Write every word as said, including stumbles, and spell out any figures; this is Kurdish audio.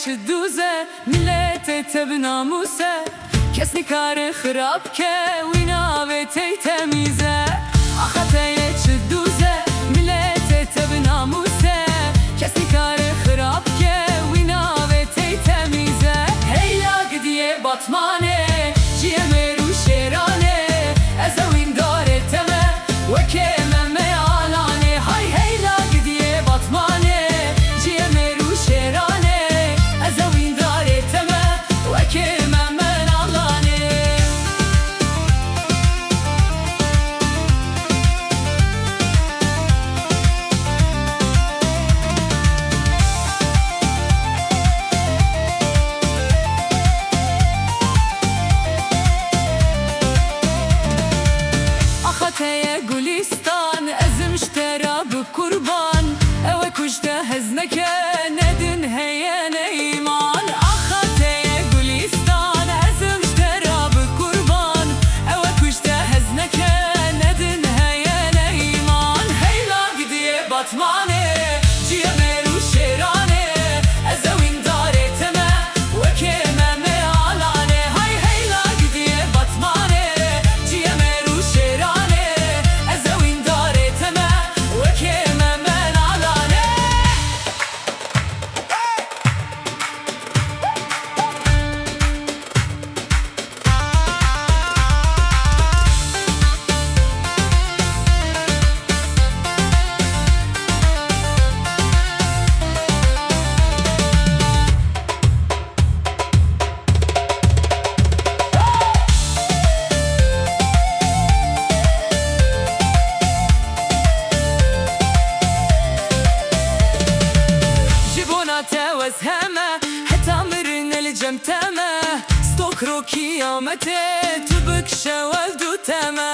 Çi dûz e, miletê te bi namûs e, kes nikare xirab ke, wî navê tey temîz e. Axa te ye çi dûz e, miletê te bi namûs e, kes nikare xirab ke, wî navê tey temîz e. Heyla gidiyê Batmanê, ciyê mêr û şêranê, ez ewîndarê te me, wekê Meme Alanê. Hay heyla gidiyê Batmanê, ciyê mêr û şêranê, ez ewîndarê te me, wekê Meme Alanê. Axa te ye Gulîstan, ez im ji te re bi qurban. Ew e ku ji te hez neke, ne din heye ne îman. Axa te ye Gulîstan, ez im ji te re bi qurban. Ew e ku ji te hez neke, ne din heye ne îman. Heyla gidiyê Batmanê, ciyê mêr û şêranê, ez ewîndarê te me, wekê Meme Alanê. Hay heyla gidiyê Batmanê, ciyê mêr û şêranê, ez ewîndarê te me, wekê Meme Alanê. Ji bona te wez heme, heta mirinê li cem te me. Stok ro kiyametê, tu bikişe weldû te me.